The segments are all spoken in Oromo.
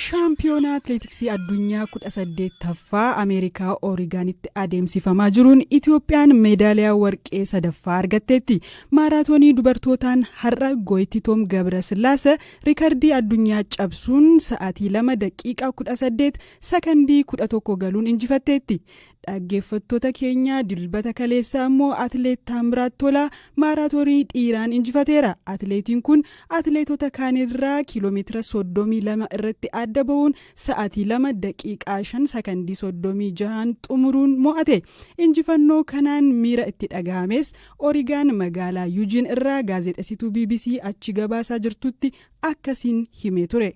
Shaampiyoonaa Atileetiksii Addunyaa 18ffaa Ameerikaa Oorigaanitti adeemsifamaa jiruun Itoophiyaan meedaaliyaa warqee sadaffaa argatteetti. Maaraatoonii dubartootaan har'a Gooytitoom Gabrasillaase riikardii addunyaa cabsuun sa'aatii 2 daqiiqaa 18 sakandii 11 galuun injifatteetti. Dhaggeeffattoota keenya, Dilbata kaleessaa immoo Atileet Taamiraat Tolaa maaraatoonii dhiiraan injifateera. Atileetiin kun atileetota kaanirraa kiiloomeetira 32 irratti adda bahuun sa'aatii 2 daqiiqaa 5 sakandii 36n xumuruun mo'ate. Injifannoo kanaan miira itti dhagahames Origaan magaalaa Yujiin irraa gaazexessituu BBC achi gabaasaa jirtutti akkasiin himee ture.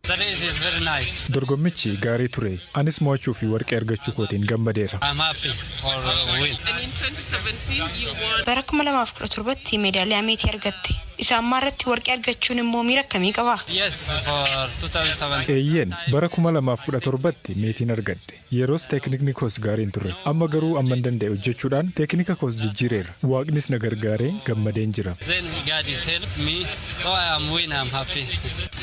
The race is very nice. Dorgommichi gaarii ture. Anis mo'achuu fi warqee argachuu kootiin gammadeera. I'm happy for win. And in 2017, you won Bara 2017tti meedaaliyaa meetii argatte. Isa ammaa irratti warqee argachuun immoo miira akkamii qaba? Yes, for 2017. Eeyyeen, bara 2017tti meetiin argadhe. Yeroos teeknikni koos gaariin ture. Amma garuu amman danda'e hojjechuudhaan teeknika koos jijjiireera. Waaqnis na gargaaree gammadeen jira. Then God is help me. Oh, I am win. I'm happy.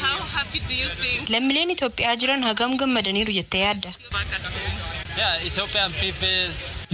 How happy do you think Lammiileen Itoophiyaa jiran hagam gammadaniiru jettee yaadda? Back at home? Yeah, Ethiopian people.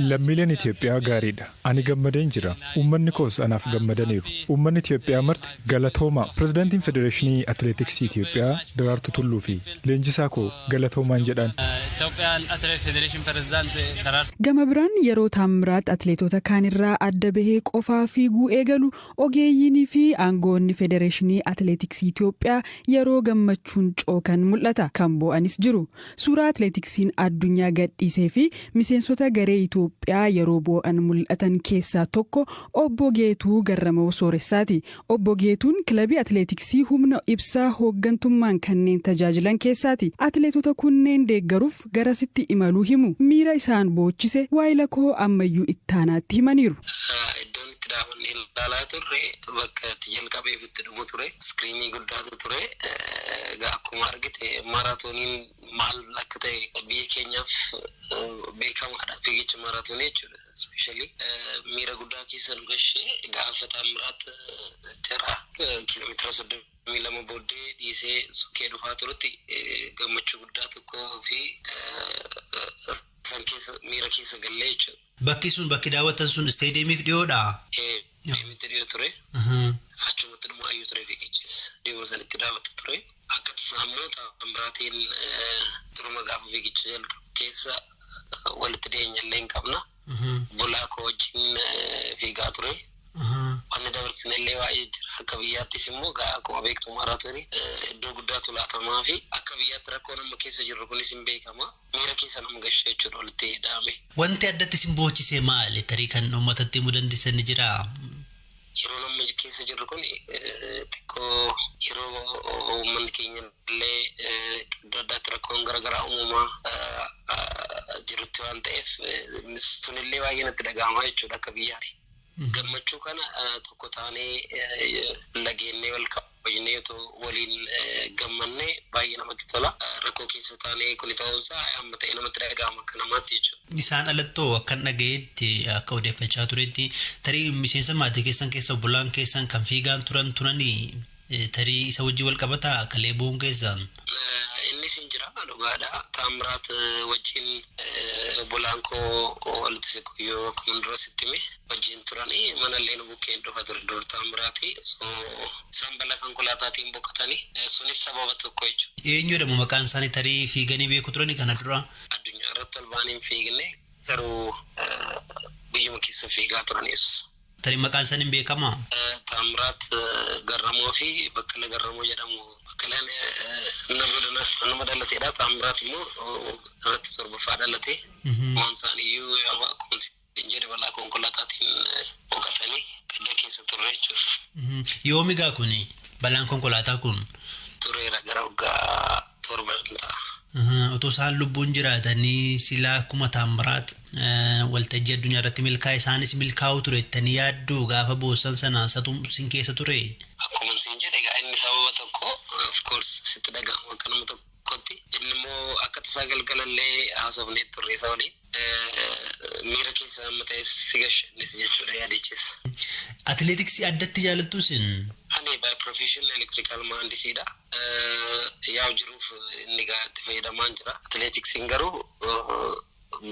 Lammiileen Itoophiyaa gaariidha. Ani gammadeen jira. Uummanni koos anaaf gammadaniiru. Uummanni Itoophiyaa marti galatoomaa. Pirezidaantiin Federeeshinii Atileetiksii Itoophiyaa Daraartuu Tulluu fi leenjisaa koo galatoomaan jedhaan. Ethiopian Athletic Federation President Darartu. Gama biraan, yeroo Taammiraat atileetota kaanirraa adda bahee qofaa fiiguu eegalu, ogeeyyiinii fi aangoonni Federeeshinii Atileetiksii Itoophiyaa yeroo gammachuun cookan mul'ata. Kan boo'anis jiru. Suuraa atileetiksiin addunyaa gadhiisee fi miseensota garee Itoophiyaa yeroo boo'an mul'atan keessaa tokko Obbo Geetuu Garramoo Sooressaati. Obbo Geetuun kilabii atileetiksii Humna Ibsaa hooggantummaan kanneen tajaajilan keessaati. Atileetota kunneen deeggaruuf garasitti imaluu himu. Miira isaan boochise waayila koo Ammayyuu Ittaanaatti himaniiru. Iddoon itti daawwannee ilaalaa turre bakka itti jalqabeef itti dhumu ture. Iskiriinii guddaatu ture. Egaa akkuma argite maaraatooniin maal akka ta'e biyya keenyaaf beekamaadha. Fiigicha maaraatoonii jechuudha. Especially miira guddaa keessa nu gashee gaafa Taammiraat jara kiiloomeetira 32 booddee dhiisee sukkee dhufaa turutti gammachuu guddaa tokkoo fi san keessa miira keessa gallee jechuudha. Bakki sun, bakki daawwattan sun isteediyeemiif dhiyoodha? Deemitti dhiyoo ture. Achumatti dhumaayyuu ture fiigichis. Dhiyoo sanitti daawwata ture. Akka tasaa immoo Taammiraatiin duruma gaafa fiigicha jalqabu keessa walitti dhiyeenya illee hin qabna. Bulaa koo wajjin fiigaa ture. Wanni dabarsine illee baay'ee jira. Akka biyyaattis immoo akkuma beektu maaraatoonii iddoo guddaatu laatamaa fi akka biyyaatti rakkoon amma keessa jirru kunis hin beekama. Miira keessa nama gasha jechuudha walitti hidhaame. Wanti addatti isin boochise maali? Tarii kan uummatatti himuu dandeessan ni jiraa? Yeroo amma keessa jirru kun xiqqoo yeroo uummanni keenya illee iddoo addaatti rakkoon garaagaraa uumamaa jirutti waan ta'eef, sunillee baay'ee natti dhaga'ama jechuudha akka biyyaatti. Gammachuu kana tokko taanee lageennee wal kabajnee otoo waliin gammannee baay'ee namatti tola. Rakkoo keessa taanee kuni ta'uunsaa amma ta'e namatti dhaga'ama akka namaatti jechuudha. Isaan alattoo akkan dhagayetti, akka odeeffachaa turetti, tarii miseensa maatii keessan keessa obbolaan keessan kan fiigaan turan turanii, tarii isa wajjin wal qabataa kalee bu'uun keessan? Innis hin jira, dhugaadha. Taamiraat wajjin obbolaan koo walitti siquyyoo akkuma dura sitti hime wajjin turanii, manallee nu bukkeen dhufa ture dur Taamiraati. Isaan balaa konkolaataatiin boqotanii, sunis sababa tokko jechuudha. Eenyu jedhamu maqaan isaanii? Tarii fiiganii beeku turanii kana dura? Addunyaa irratti ol ba'anii hin fiigne, garuu biyyuma keessa fiigaa turanis. Tarii maqaan isaanii hin beekamaa? Taamiraat Garramoo fi Baqqala Garramoo jedhamu. Baqqalaan nama dhalateedha. Taamiraat immoo irratti torbaffaa dhalate. Waan isaaniiyyuu akkuma isin jedhe balaa konkolaataatiin boqotanii gadda keessa turre jechuudha. Yoomi gaa kuni balaan konkolaataa kun? Tureera, gara waggaa 7 ta'a. Otoo isaan lubbuun jiraatanii silaa akkuma Taamiraat waltajjii addunyaa irratti milkaa'e isaanis milkaa'uu ture jettanii yaadduu? Gaafa boossan sana satu sin keessa ture? Akkuma isin jedhe egaa inni sababa tokko, of course, sitti dhaga'amu akka nama tokkotti. tokkotti. Inni immoo akka tasaa galgalallee haasofnee turre isa waliin. Miira keessa amma ta'es si gashannis jechuudha yaadichis. Atileetiksii addatti jaalattu isin? Ani by profession electrical mahandisiidha. Yaa'u jiruuf inni itti fayyadamaan jira. Atileetiksiin garuu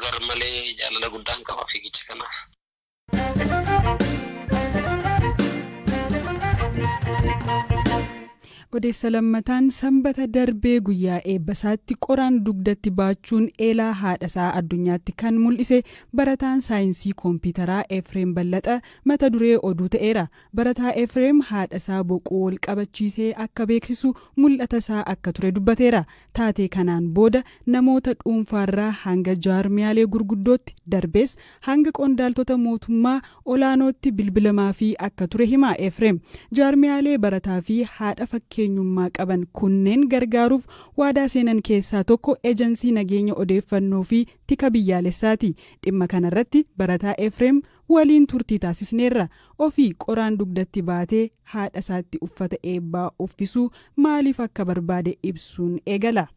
gar malee jaalala guddaan qaba fiigicha kanaaf. Odeessa lammataan, Sanbata darbee guyyaa eebbasaatti qoraan dugdatti baachuun eelaa haadhasaa addunyaatti kan mul'ise barataan saayinsii koompitaraa Efreem Ballaxa mata duree oduu ta'eera. Barataa Efreem haadhasaa boquu wal qabachiisee akka beeksisu mul'ata isaa akka ture dubbateera. Taatee kanaan booda namoota dhuunfaarraa hanga jaarmiyaalee gurguddootti, darbees hanga qondaaltota mootummaa olaanootti bilbilamaa fi akka ture hima Efreem. Jaarmiyaalee barataa fi haadha fakkeenyummaa qaban kunneen gargaaruuf waadaa seenan keessaa tokko Ejensii Nageenya Odeeffannoo fi Tika Biyyaalessaati. Dhimma kanarratti barataa Efreem waliin turtii taasisneerra. Ofii qoraan dugdatti baatee haadha isaatti uffata eebbaa uffisuu maaliif akka barbaade ibsuun eegala.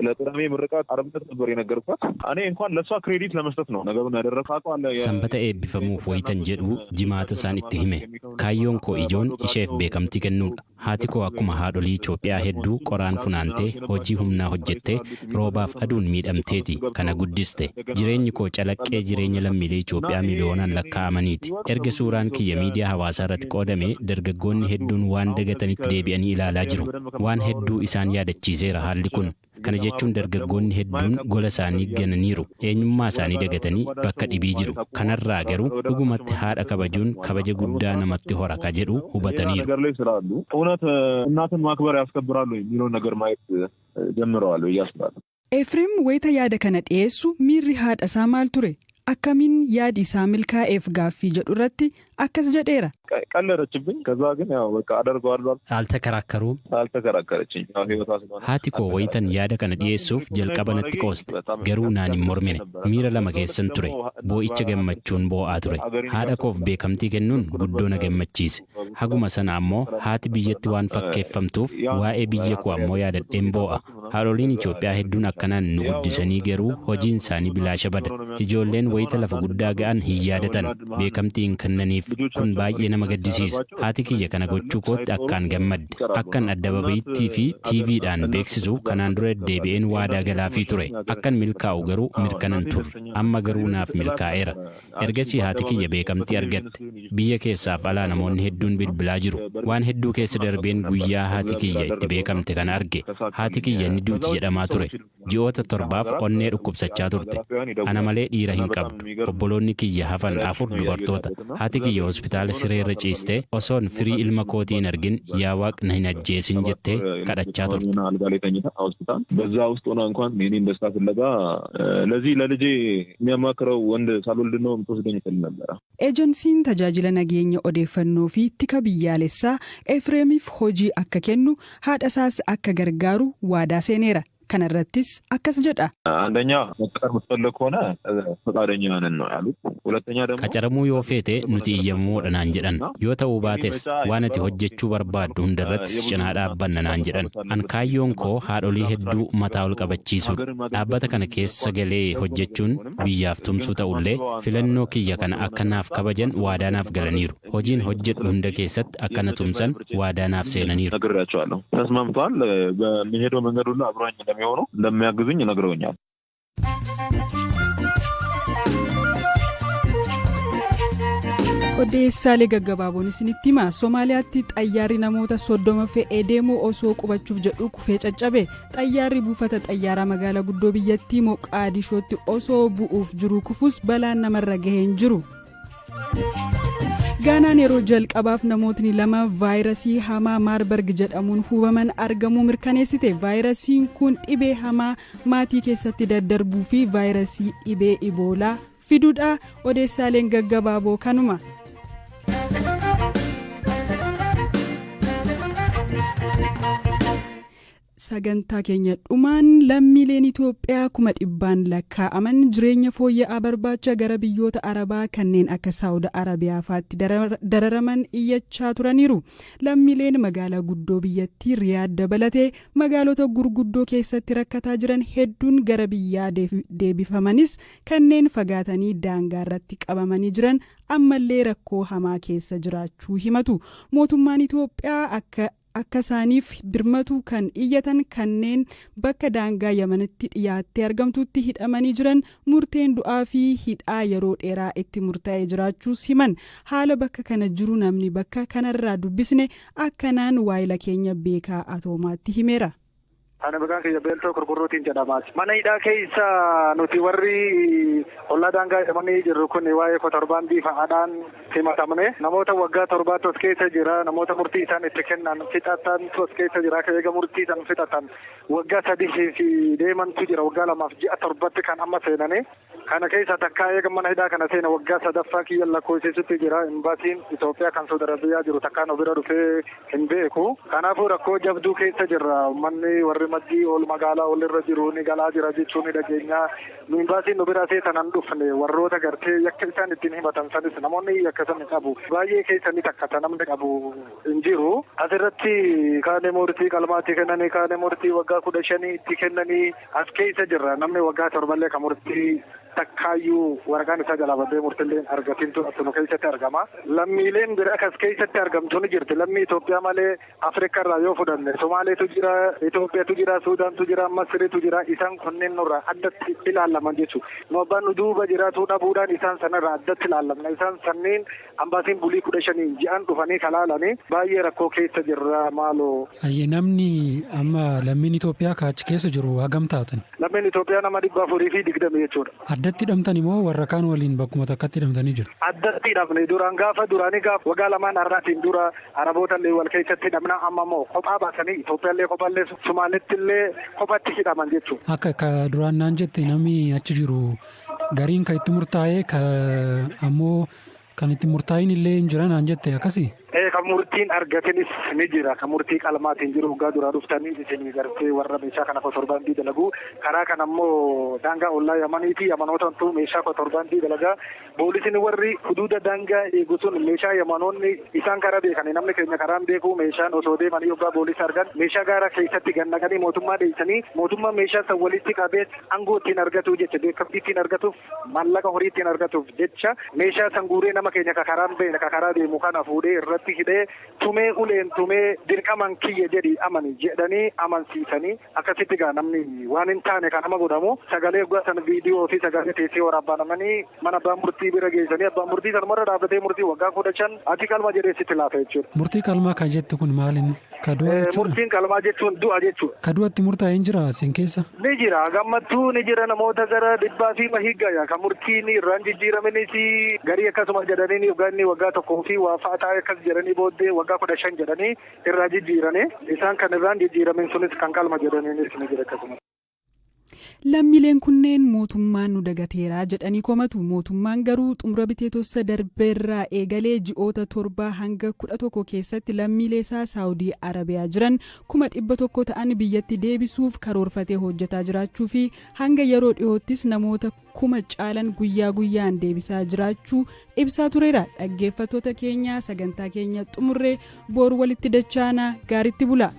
ለቅዳሜ ምርቃት ዓርብ ዕለት ነበር የነገርኳት። እኔ እንኳን ለእሷ ክሬዲት ለመስጠት ነው ነገሩን ያደረግኩት። Sanbata eebbifamuuf wayitan jedhu Jimaata isaan itti hime. Kaayyoon koo ijoon isheef beekamtii kennuudha. Haati koo akkuma haadholii Itoophiyaa hedduu qoraan funaantee, hojii humnaa hojjettee, roobaaf aduun miidhamteeti kana guddiste. Jireenyi koo calaqqee jireenya lammiilee Itoophiyaa miliyoonaan lakkaa'amaniiti. Erga suuraan kiyya miidiyaa hawaasaa irratti qoodame dargaggoonni hedduun waan dagatanitti deebi'anii ilaalaa jiru. Waan hedduu isaan yaadachiiseera haalli kun. Kana jechuun dargaggoonni hedduun gola isaanii gananiiru. Eenyummaa isaanii dagatanii bakka dhibii jiru. Kanarraa garuu dhugumatti haadha kabajuun kabaja guddaa namatti hora ka jedhu hubataniiru. ነገር ላይ ስላሉ እውነት እናትን ማክበር ያስከብራሉ የሚለውን ነገር ማየት ጀምረዋል ብዬ አስባለሁ። Efreem wayita yaada kana dhiyeessu miirri haadha isaa maal ture? Akkamiin yaadi isaa milkaa'eef gaaffii jedhu irratti akkas jedheera. ቀለደችብኝ። ከዛ ግን ያው በቃ አደርገዋለሁ አልኩ። አልተከራከሩም? አልተከራከረችኝ። ያው ህይወቷ ስለሆነ Haati koo wayitan yaada kana dhiyeessuuf jalqaba natti qooste. Garuu naan hin mormine. Miira lama keessan ture. Boo'icha gammachuun boo'aa ture. Haadha koof beekamtii kennuun guddoo na gammachiise. Haguma sana ammoo haati biyyatti waan fakkeeffamtuuf waa'ee biyya koo ammoo yaadadheen boo'a. Haadholiin Itoophiyaa hedduun akkanaan nu guddisanii garuu hojiin isaanii bilaasha bada. Ijoolleen wayita lafa guddaa ga'an hin yaadatan. Beekamtii hin kennaniif. Kun baay'ee nama gaddisiisa. Haati kiyya kana gochuu kootti akkaan gammadde. Akkan addababayiittii fi TVdhaan beeksisu kanaan dura deddeebi'een waadaa galaafii ture. Akkan milkaa'u garuu mirkanan turre. Amma garuu naaf milkaa'eera. Ergasii haati kiyya beekamtii argatte. Biyya keessaaf alaa namoonni hedduun bilbilaa jiru. Waan hedduu keessa darbeen guyyaa haati kiyya itti beekamte kana arge. Haati kiyya ni duuti jedhamaa ture. Ji'oota 7f onnee dhukkubsachaa turte. Ana malee dhiira hin qabdu. Obboloonni kiyya hafan afur dubartoota. Haati kiyya hospitaala sireerra ciistee osoon firii ilma kootii hin argin yaa Waaq na hin ajjeesin jettee kadhachaa turte. አልጋ ላይ ተኝታ ሆስፒታል በዛ ውስጥ ሆና እንኳን የኔን ደስታ ፍለጋ ለዚህ ለልጄ የሚያማክረው ወንድ ሳልወልድ ነው የምትወስደኝ ትል ነበረ። Ejensiin Tajaajila Nageenya Odeeffannoo fi Tika Biyyaalessaa Efreemiif hojii akka kennu, haadha isaas akka gargaaru waadaa seeneera. Kana irrattis akkas jedha. አንደኛ መቀጠር የምትፈልግ ከሆነ ፈቃደኛ ነን ነው ያሉት። ሁለተኛ ደግሞ Qacaramuu yoo feete nuti iyyamamoodha naan jedhan. Yoo ta'uu baates waan ati hojjechuu barbaaddu hundarratti si cinaa dhaabbanna naan jedhan. An kaayyoon koo haadholii hedduu mataa ol qabachiisuudha. Dhaabbata kana keessa galee hojjechuun biyyaaf tumsuu ta'ullee filannoo kiyya kana akka naaf kabajan waadaa naaf galaniiru. Hojiin hojjedhu hunda keessatti akka na tumsan waadaa naaf seenaniiru. ነግሬያቸዋለሁ። ተስማምተዋል። በሚሄደው መንገድ ሁሉ አብረውኝ እንደሚሆኑ እንደሚያግዙኝ ነግረውኛል። Odeessaalee gaggabaaboon isinitti hima. Somaaliyaatti xayyaarri namoota 30 fe'ee deemu osoo qubachuuf jedhu kufee caccabe. Xayyaarri buufata xayyaaraa magaalaa guddoo biyyattii Moqaadishootti osoo bu'uuf jiru kufus balaan namarra gahee hin jiru. Gaanaan yeroo jalqabaaf namootni lama vaayirasii hamaa Maarbarg jedhamuun hubaman argamuu mirkaneessite. Vaayirasiin kun dhibee hamaa maatii keessatti daddarbuu fi vaayirasii dhibee iboolaa fiduudha. Odeessaaleen gaggabaaboo kanuma. Sagantaa keenya dhumaan, lammiileen Itoophiyaa 100,000n lakkaa'aman jireenya fooyya'aa barbaacha gara biyyoota Arabaa kanneen akka Saawud Arabiyaa fa'aatti dararaman iyyachaa turaniiru. Lammiileen magaalaa guddoo biyyattii Riyaad dabalatee magaalota gurguddoo keessatti rakkataa jiran hedduun gara biyyaa deebifamanis, kanneen fagaatanii daangaa irratti qabamanii jiran ammallee rakkoo hamaa keessa jiraachuu himatu. Mootummaan Itoophiyaa akka isaaniif birmatu kan iyyatan kanneen bakka daangaa Yamanitti dhiyaattee argamtutti hidhamanii jiran murteen du'aa fi hidhaa yeroo dheeraa itti murtaa'ee jiraachuus himan. Haala bakka kana jiru namni bakka kanarraa dubbisne akkanaan waayila keenya Beekaa Atoomaatti himeera. Ani maqaan kiyya Beeltoo Qurqurruutiin jedhamaati. Mana hidhaa keessa nuti warri ollaa daangaa hidhamanii jirru kun waa'ee kotorbaandii fa'aadhaan himatamne. Namoota waggaa 7tu as keessa jira. Namoota murtii isaan itti kennan fixatantu as keessa jira. Eega murtii isaan fixatan waggaa 3 fi deemantu jira. Waggaa 2 fi ji'a 7tti kan amma seenanii. Kana keessa takkaa eega mana hidhaa kana seena waggaa sadaffaa kiyya lakkoofsisutti jira. Imbaasiin Itoophiyaa kan Saudi Arabiyaa jiru takkaan of bira dhufee hin beeku. Kanaafuu rakkoo jabduu keessa jirra. Uummanni warri maddii ol magaalaa ol irra jiru ni galaa jira jechuun ni dhageenya. Nu imbaasiin nu bira seetanan dhufne, warroota gartee yakka isaan ittiin himatan sanis namoonni yakka san qabu. Baay'ee keessa ni takkata, namni qabu hin jiru. Asirratti kaane murtii qalmaatti kennanii, kaane murtii waggaa 15 itti kennanii as keessa jirra. Namni waggaa 7llee kan murtii takkaayyuu waraqaan isaa jalaa badee murtillee argatintu asuma keessatti argama. Lammiileen bira kas keessatti argamtu ni jirti. Lammii Itoophiyaa malee Afrikaa irraa yoo fudhanne Somaaleetu jira, Itoophiyaatu jira, Suudaantu jira, Masiriitu jira. Isaan kunneen nurraa addatti ilaalaman jechuudha. Nu abbaan nu duuba jiraatu dhabuudhaan isaan sanarraa addatti ilaalamna. Isaan sanniin ambaasiin bulii 15 ji'an dhufanii kalaalanii baay'ee rakkoo keessa jirra maaloo. Ayyee, namni amma lammiin Itoophiyaa kaachi keessa jiru hagam taatan? Lammiin Itoophiyaa nama 420 jechuudha. Addatti hidhamtan immoo warra kaan waliin bakkuma takkatti hidhamtanii jiru? Addatti hidhamne. Duraan gaafa duraanii gaafa waggaa 2n har'aatiin dura Araboota illee wal keessatti hidhamna, amma immoo kophaa baasanii Itoophiyaallee kophaallee Sumaaletti illee kophatti hidhaman jechuudha. Akka ka duraan naan jette, namni achi jiru gariin ka itti murtaa'ee, ka ammoo kan itti murtaa'in illee hin jira naan jette, akkasii? Ee, kan murtiin argatinis ni jira. Kan murtii qalmaatiin jiru waggaa duraa dhuftanii isin gartee warra meeshaa kana kotorbaandii dalagu. Karaa kana immoo daangaa ollaa Yamanii fi Yamanootatu meeshaa kotorbaandii dalagaa. Poolisiin warri huduuda daangaa eegu sun meeshaa Yamanoonni isaan karaa beekanii, namni keenya karaan beeku, meeshaan osoo deemanii yoggaa poolisii argan meeshaa gaara keessatti gannaqanii mootummaa dheessanii, mootummaa meeshaa san walitti qabee aangoo ittiin argatu jecha, beekamtii ittiin argatuuf, maallaqa horii ittiin argatuuf jecha meeshaa san guuree nama keenya ka karaan beekne, ka karaa deemu kana fuudhee irratti hidhee tumee, uleen tumee, dirqaman kiyya jedhi amani jedhanii amansiisanii, akkasitti gaa namni waan hin taane kan nama godhamu sagalee waggaa san viidiyoo fi sagalee teessee waraabbanamanii mana abbaa murtii bira geessanii, abbaan murtii sanumarra dhaabbatee murtii waggaa 15 ati qalma jedhee sitti laata jechuudha. Murtii qalmaa kan jettu kun maal inni? Ka du'a jechuudha? Murtiin qalmaa jechuun du'a jechuudha. Ka du'atti murtaa'e hin jira sin keessa? Ni jira, gammattuu ni jira. Namoota gara dhibbaa fi mahigaya kan murtiin irraan jijjiiramanis, garii akkasuma jedhanii waggaa inni waggaa tokkoo fi waa fa'a taa'e akkas jedhanii, booddee waggaa 15 jedhanii irraa jijjiiranii, isaan kan irraan jijjiiramin sunis kan qalma jedhaniinis ni jira akkasuma. Lammiileen kunneen mootummaan nu dagateeraa jedhanii komatu. Mootummaan garuu xumura biteetessa darbeerraa eegalee ji'oota 7 hanga 11 keessatti lammiilee isaa Saawudii Arabiyaa jiran 100,000 ta'an biyyatti deebisuuf karoorfatee hojjetaa jiraachuu fi hanga yeroo dhiyoottis namoota 1000 caalan guyyaa guyyaan deebisaa jiraachuu ibsaa tureera. Dhaggeeffattoota keenya, sagantaa keenya xumurree, boru walitti dachaanaa, gaaritti bula.